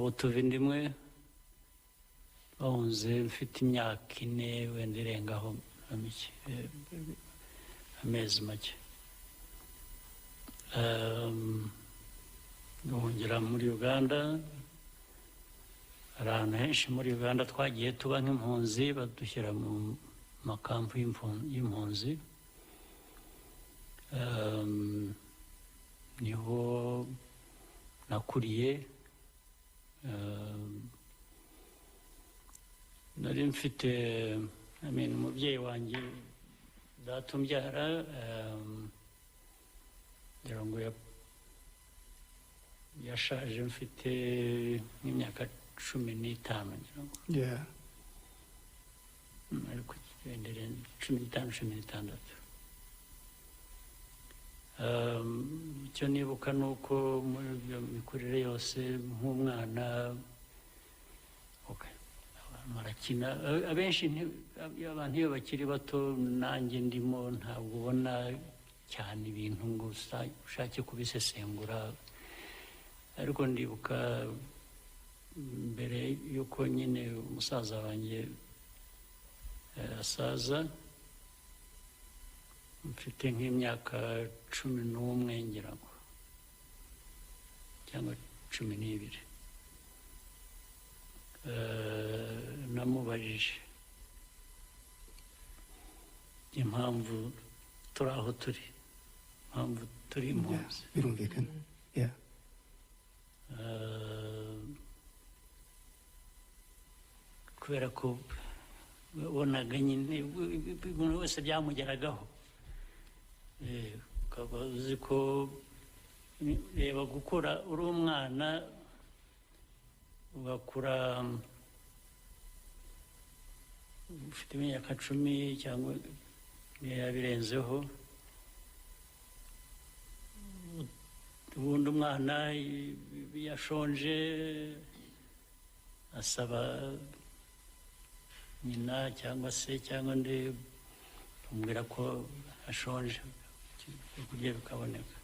Abo tuva inda imwe bahunze mfite imyaka 4 wenda irengaho mike, amezi make. Duhungira muri Uganda. Hari ahantu henshi muri Uganda twagiye tuba nk'impunzi, badushyira mu makampu y'impunzi. Niho nakuriye. Nari mfite, I mean, umubyeyi wanjye data umbyara, ngira ngo yashaje mfite nk'imyaka 15, ngira ngo. Ariko wenda 15, 16. Icyo nibuka ni uko muri iyo mikurire yose nk'umwana, okay, abantu barakina. Abenshi abantu iyo bakiri bato, nanjye ndimo, ntabwo ubona cyane ibintu ngo ushake kubisesengura. Ariko ndibuka mbere y'uko nyine umusaza wanjye asaza, mfite nk'imyaka 11 ngira ngo, cyangwa 12, namubajije impamvu turi aho turi, impamvu turi impunzi. Birumvikana. Kubera ko wabonaga nyine umuntu wese byamugeragaho. Ukaba uzi ko, reba, gukura uri umwana, ugakura ufite imyaka 10 cyangwa niyo yabirenzeho, ubundi umwana yashonje asaba nyina cyangwa se cyangwa undi, amubwira ko ashonje, ibyo kurya bikaboneka.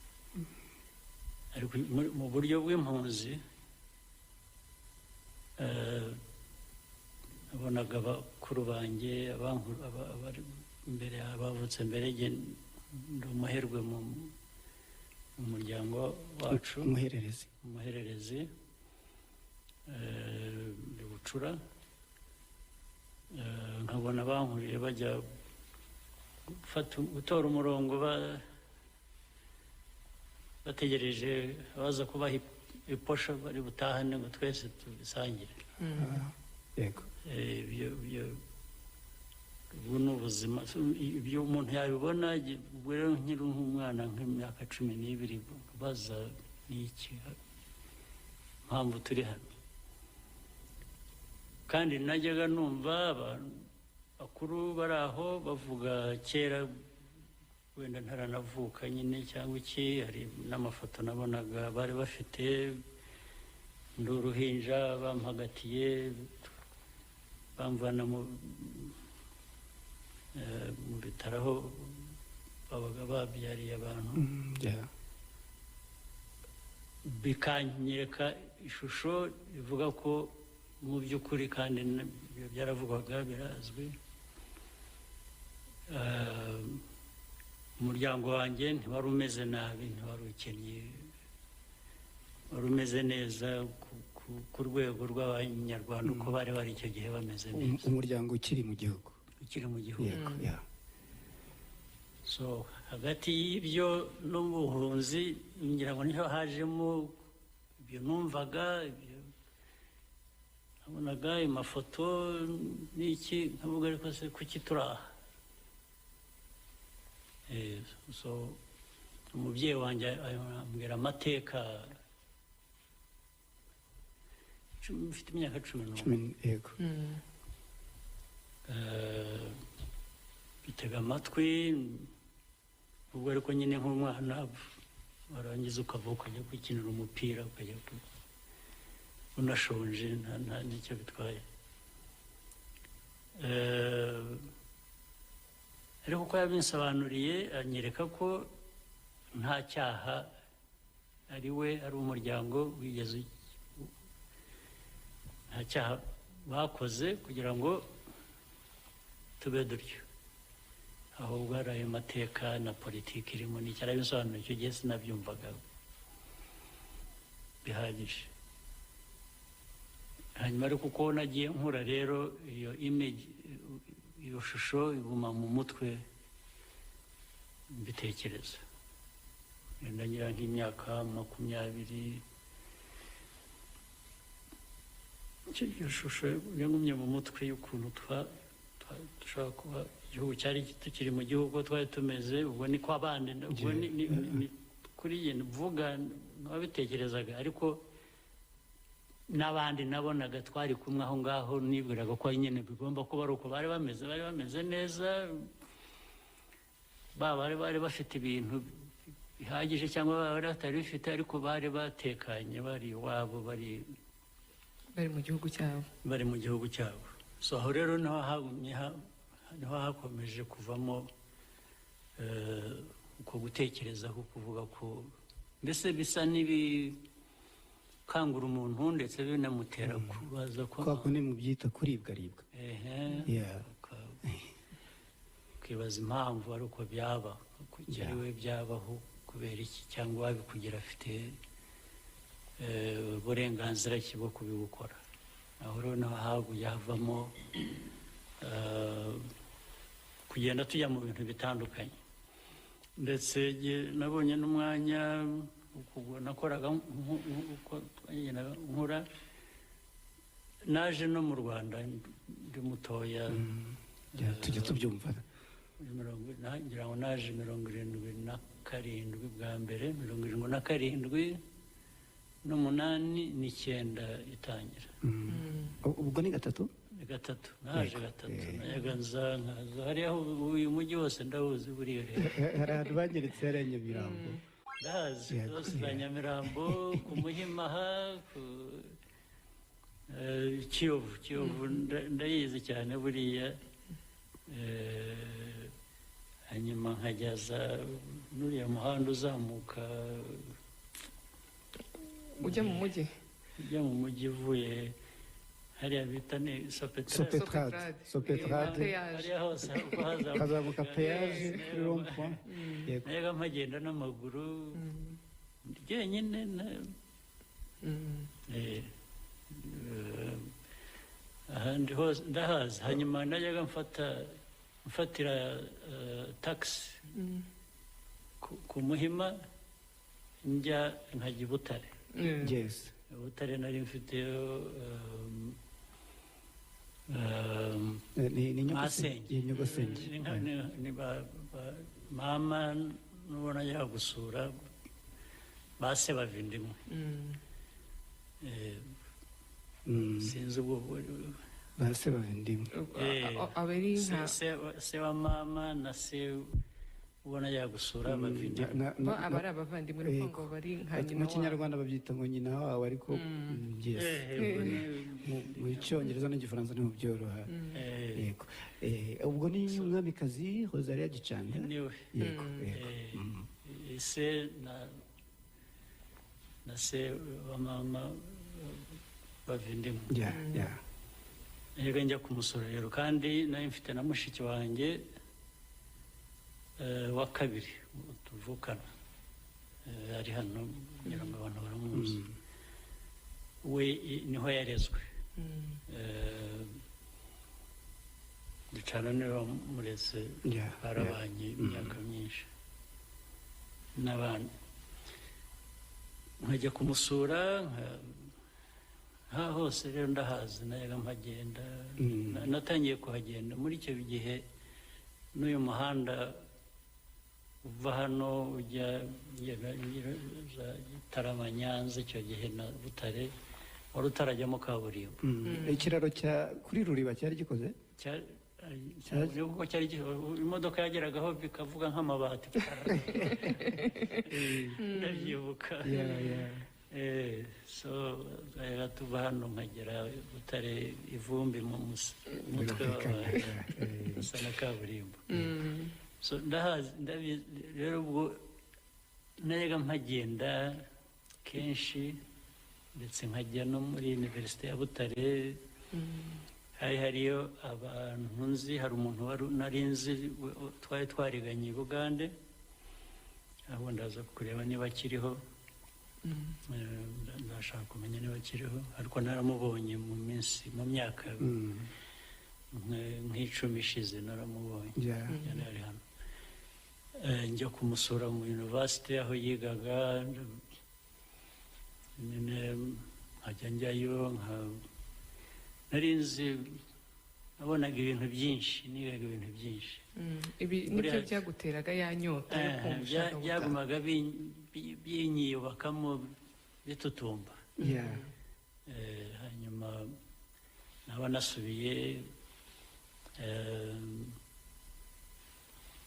Ariko mu buryo bw'impunzi, nabonaga abakuru banjye, abari imbere, abavutse mbere. Njye ndi umuherwe mu muryango wacu. Umuhererezi. Umuhererezi, ndi bucura. Nkabona bankuriye bajya gutora umurongo, bategereje abaza kubaha iposho bari butahane ngo twese tubisangire. Yego. Ibyo ubu ni ubuzima. So, ibyo umuntu yabibona. Ubwo rero nkiri nk'umwana, nk'imyaka 12, baza ni iki mpamvu turi hano. Kandi najyaga numva abantu bakuru bari aho bavuga kera, wenda ntaranavuka nyine cyangwa iki. Hari n'amafoto nabonaga bari bafite ndi uruhinja, bampagatiye, bamvana mu bitaro aho babaga babyariye abantu. Bikanyereka ishusho ivuga ko mu by'ukuri, kandi ibyo byaravugwaga birazwi, umuryango wanjye ntiwari umeze nabi, ntiwari ukennye, wari umeze neza ku rwego rw'Abanyarwanda uko bari bari icyo gihe bameze neza. Umuryango ukiri mu gihugu. Ukiri mu gihugu. yego yeah. So hagati y'ibyo n'ubuhunzi, ngira ngo niho hajemo ibyo numvaga, ibyo nabonaga, amafoto n'iki, nkavuga: "Ariko se kuki turi aha?" So umubyeyi wanjye ambwira amateka mfite imyaka 11. Cumi, yego. Bitega amatwi ubwo, ariko nyine nk'umwana warangiza ukava ukajya kwikinira umupira, ukajya unashonje, nta n'icyo bitwaye. Ariko uko yabinsobanuriye, anyereka ko nta cyaha ari we, ari umuryango wigeze. Nta cyaha bakoze kugira ngo tube dutyo, ahubwo hari ayo mateka na politiki irimo n'icyo arabisobanura. Icyo gihe sinabyumvaga bihagije. Hanyuma ariko uko nagiye nkura rero, iyo image, iyo shusho iguma mu mutwe, mbitekereza. Wenda ngira nk'imyaka 20, iyo shusho yagumye mu mutwe y'ukuntu dushobora kuba igihugu cyari tukiri mu gihugu twari tumeze. Ubwo ni kwa bandi, ubwo ni kuri njye mvuga n'ababitekerezaga, ariko n'abandi nabonaga twari kumwe aho ngaho, nibwiraga ko nyine bigomba kuba ari uko bari bameze. Bari bameze neza, baba bari bafite ibintu bihagije cyangwa baba bari batari bifite, ariko bari batekanye, bari iwabo, bari bari mu gihugu cyabo. Bari mu gihugu cyabo. So aho rero niho hagumye niho hakomeje kuvamo uko gutekereza ko kuvuga ko mbese bisa n'ibikangura umuntu, ndetse binamutera kubaza ko Kwa kundi mubyita kuribwaribwa. Ehe. Ukibaza impamvu ari uko byaba, kuki ari we byabaho, kubera iki, cyangwa wabikugira afite uburenganzira ki bwo kubigukora. Aho rero niho haguye havamo kugenda tujya mu bintu bitandukanye. Ndetse nabonye n'umwanya ubwo nakoraga uko twagendaga nkura, naje no mu Rwanda ndi mutoya. Yeah, tujya tubyumva. Ngira ngo naje 77 bwa mbere, 77 n'umunani n'icyenda itangira. Ubwo ni gatatu. Ni gatatu naje. Yego. Gatatu. Najyaga nza nkaza hariya, uyu mujyi wose ndawuzi buriya rero. Hari ahantu bangeretse hariya Nyamirambo. Ndahazi hose za Nyamirambo, ku Muhima aha, ku Kiyovu. Kiyovu ndayizi cyane buriya. Hanyuma nkajya za n'uriya muhanda uzamuka ujya mu mujyi. Ujya mu mujyi uvuye hariya bita ni Sopetrade. Sopetrade. Sopetrade. Sopetrade. Péage. Hariya hose uko hazamuka. Hazamuka péage kuri rond-point, yego. Najyaga mpagenda n'amaguru jyenyine ahandi hose ndahazi. Hanyuma najyaga mfatira taxi ku Muhima, njya nkajya i Butare. I Butare nari mfiteyo Ni nyogosenge. Masenge. Ni nyogosenge. Ni mama n'uwo najyaga gusura, ba se bava inda imwe. Sinzi ubwo Ba se bava inda imwe. Aba ari nka Se wa mama na se uwo najyaga gusura bava inda imwe. Bo aba ari abavandimwe, ni ukuvuga ngo bari nka nyina Mu wabo. Kinyarwanda babyita ngo nyina wabo, ariko yes. Ubwo Mu Cyongereza n'Igifaransa niho byoroha. Yego. Ubwo ni umwamikazi Rosalia Gicanda. Niwe. Yego. Se na se wa mama bava inda imwe. Najyaga njya kumusura rero, kandi nari mfite na mushiki wanjye wa kabiri tuvukana. Ari hano, ngira ngo abantu baramuzi. We niho yarezwe. Gicanda niwe wamureze. Barabanye imyaka myinshi n'abandi. Nkajya kumusura nka hose rero ndahazi, najyaga mpagenda. Natangiye kuhagenda muri icyo gihe n'uyu muhanda uva hano ujya za Gitarama, Nyanza, icyo gihe na Butare wari utarajyamo kaburimbo. Ikiraro cya kuri Ruriba cyari gikoze. Kuko cyari imodoka yageragaho bikavuga nk'amabati, ndabyibuka. So rero tuva hano nkagera Butare, ivumbi mu mutwe wabaye usa na kaburimbo. So ndahazi, ndabizi rero. Ubwo najyaga mpagenda kenshi. Ndetse nkajya no muri Université ya Butare. Hariyo abantu nzi, hari umuntu wari nari nzi twari twariganye i Bugande, aho ndaza kureba niba akiriho. Ndashaka kumenya niba akiriho, ariko naramubonye mu minsi, mu myaka nk'10 ishize naramubonye. Yari ari hano. Njya kumusura mu university aho yigaga nyine, nkajya njyayo, nari nzi, nabonaga ibintu byinshi, nigaga ibintu byinshi. Ibi nibyo byaguteraga ya nyota yo kumva ushaka gutaha. Byagumaga binyiyubakamo, bitutumba. Hanyuma naba nasubiye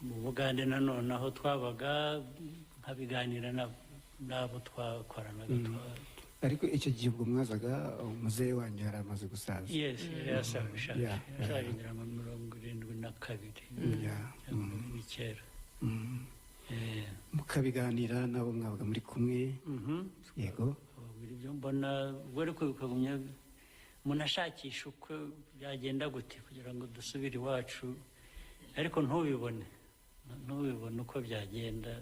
mu Bugande nanone aho twabaga, nkabiganira n'abo twakoranaga. Ariko icyo gihe ubwo mwazaga, umuzehe wanyu yari amaze gusaza. Yes, yari yasaje. Yashaje ngira ngo 72 cyangwa n'icyera. Mukabiganira n'abo mwabaga muri kumwe. Yego. Ababwira ibyo mbona ubwo, ariko bikagumya umuntu ashakisha uko byagenda gute kugira ngo dusubire iwacu, ariko ntubibone uko byagenda.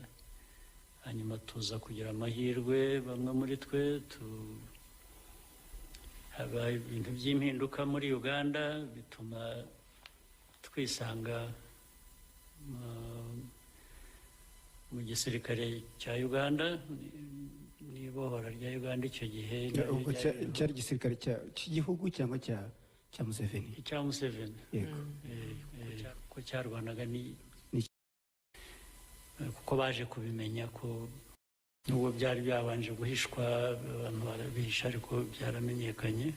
Hanyuma tuza kugira amahirwe, bamwe muri twe haba ibintu by'impinduka muri Uganda, bituma twisanga mu gisirikare cya Uganda n'ibohora rya Uganda icyo gihe. Ubwo cyari igisirikare cy'igihugu cyangwa cya Museveni? Icya Museveni. Yego. Ko cyarwanaga ni kuko baje kubimenya ko nubwo byari byabanje guhishwa, abantu barabihisha, ariko byaramenyekanye.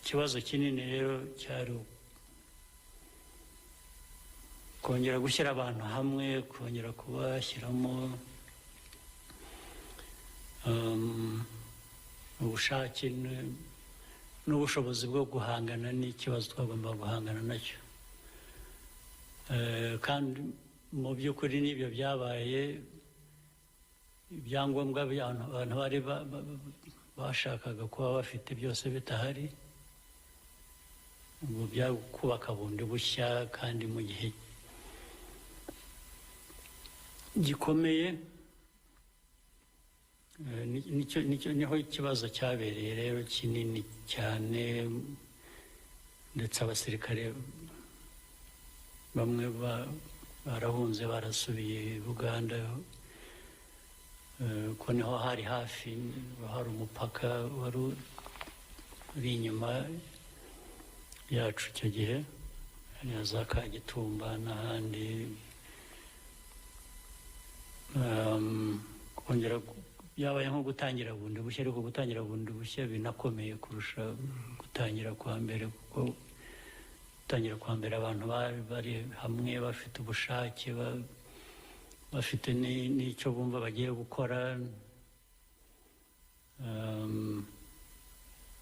Ikibazo kinini rero cyari kongera gushyira abantu hamwe, kongera kubashyiramo ubushake n'ubushobozi bwo guhangana n'ikibazo twagomba guhangana nacyo. Kandi mu by'ukuri n'ibyo byabaye ibyangombwa abantu bari bashakaga kuba bafite byose bitahari, ubu kubaka bundi bushya kandi mu gihe gikomeye. Nicyo niho ikibazo cyabereye rero kinini cyane, ndetse abasirikare bamwe barahunze, barasubiye i Buganda, ko niho hari hafi, hari umupaka wari uri inyuma yacu icyo gihe, hariya za Kagitumba n'ahandi. Kongera byabaye nko gutangira bundi bushya, ariko gutangira bundi bushya binakomeye kurusha gutangira kwa mbere, kuko gutangira kwa mbere abantu bari bari hamwe, bafite ubushake, bafite n'icyo bumva bagiye gukora.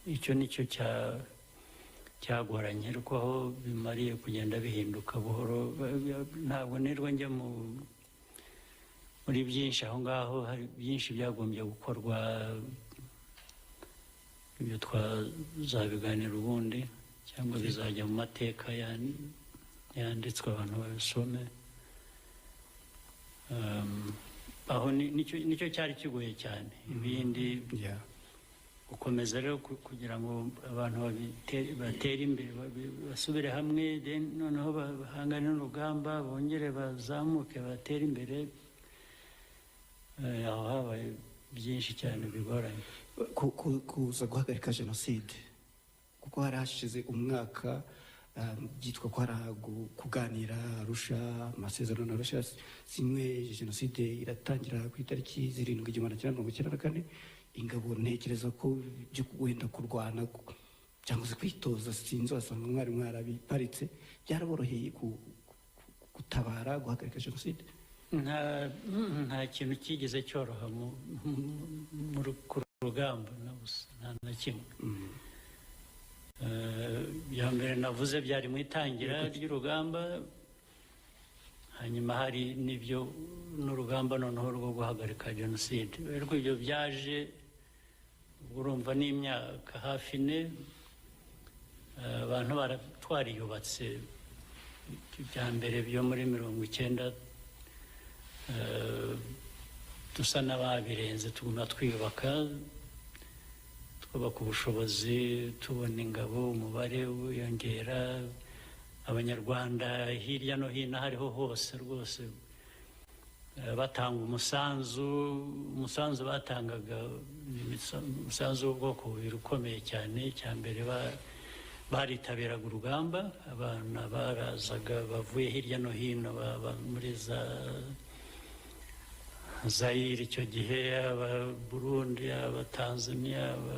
Icyo nicyo cyagoranye, ariko aho bimariye kugenda bihinduka buhoro, ntabwo nirwo njya muri byinshi aho ngaho. Hari byinshi byagombye gukorwa, ibyo twazabiganira ubundi cyangwa bizajya mu mateka yanditswe, abantu babisome. Aho nicyo cyari kigoye cyane, ibindi gukomeza rero kugira ngo abantu batere imbere, basubire hamwe, then noneho bahangane n'urugamba, bongere bazamuke, batere imbere. Aho habaye byinshi cyane bigoranye. Kuza guhagarika jenoside, kuko hari hashize umwaka, byitwa ko hari kuganira Arusha, amasezerano na Arusha zimwe, jenoside iratangira ku itariki 7 1994. Ingabo ntekereza ko byo wenda kurwana cyangwa se kwitoza, sinzi, wasanga mwari mwarabiparitse, byaraboroheye gutabara, guhagarika jenoside? Nta kintu cyigeze cyoroha ku rugamba na busa, nta na kimwe. Bya mbere navuze byari mu itangira ry'urugamba, hanyuma hari n'ibyo n'urugamba noneho rwo guhagarika jenoside. Ariko ibyo byaje, ubwo urumva n'imyaka hafi 4, abantu twariyubatse. Ibya mbere byo muri 90 dusa n'ababirenze, tuguma twiyubaka, twubaka ubushobozi, tubona ingabo, umubare wiyongera, Abanyarwanda hirya no hino aho ariho hose rwose batanga umusanzu. Umusanzu batangaga ni umusanzu w'ubwoko bubiri ukomeye cyane. Icya mbere, baritabiraga urugamba. Abana barazaga bavuye hirya no hino, baba muri za Zayire icyo gihe, aba Burundi, aba Tanzania, aba